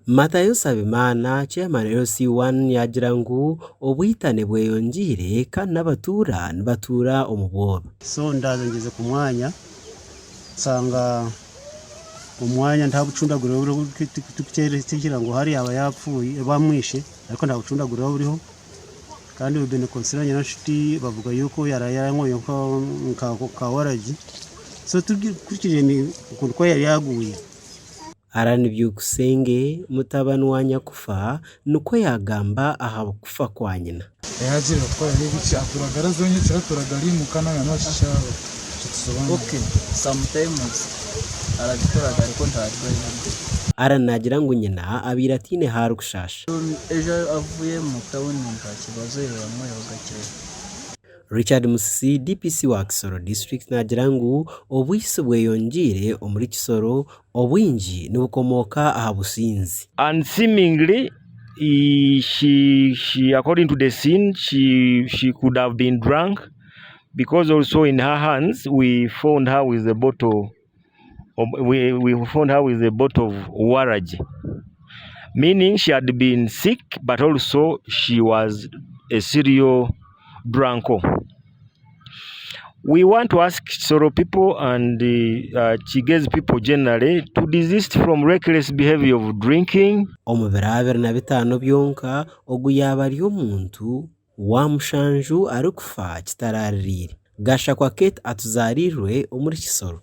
Matayo Nsabimana, Chairman LC1 yaagira ngu obwitane bweyongyeire kandi n'abatuura nibatuura omu bwoba. So ndaza ngyeze ku mwanya nsanga omwanya nta bucundaguriro buriho tikukira ngu hariya yaba yapfuye bamwishe ariko nta bucundaguriro buriho kandi we've been considering nyiranshuti bavuga yuko yaraye yanyweye nka waragi so tukurikije ukuntu ko yari yaguye. Allan Byukusenge, mutabani wa nyakufa nikwo yaagamba aha kufa kwa nyina. Yaagira ati, Wareeba eki, aturagara zonyekiro aturagara imuka naaba nakishaaba kitusobanurire. Ok sometimes arabikoraga ariko ntarwaire. Allan naagira ngu nyina abaire ataine ahu arikushaasha. Ejo avuye mu tawuni ntakibazo yanyweho gakyeya. Richard Musisi, DPC wa Kisoro District naagira ngu obwitsi bweyongyeire omuri Kisoro, obwingi nibukomooka aha businzi. And seemingly he, she, she, according to the scene, she, she could have been drunk because also in her hands we found her with a bottle, of, we, we found her with a bottle of waragi, meaning she had been sick, but also she was a serial drunko. We want to ask Kisoro people and Kigezi people generally to desist from reckless behavior of drinking. Omu biro 25 byonka, ogu yaaba ari omuntu wa mushanju arikufa kitaraaririire. Gashakwa Kate atuzaariirwe omuri Kisoro.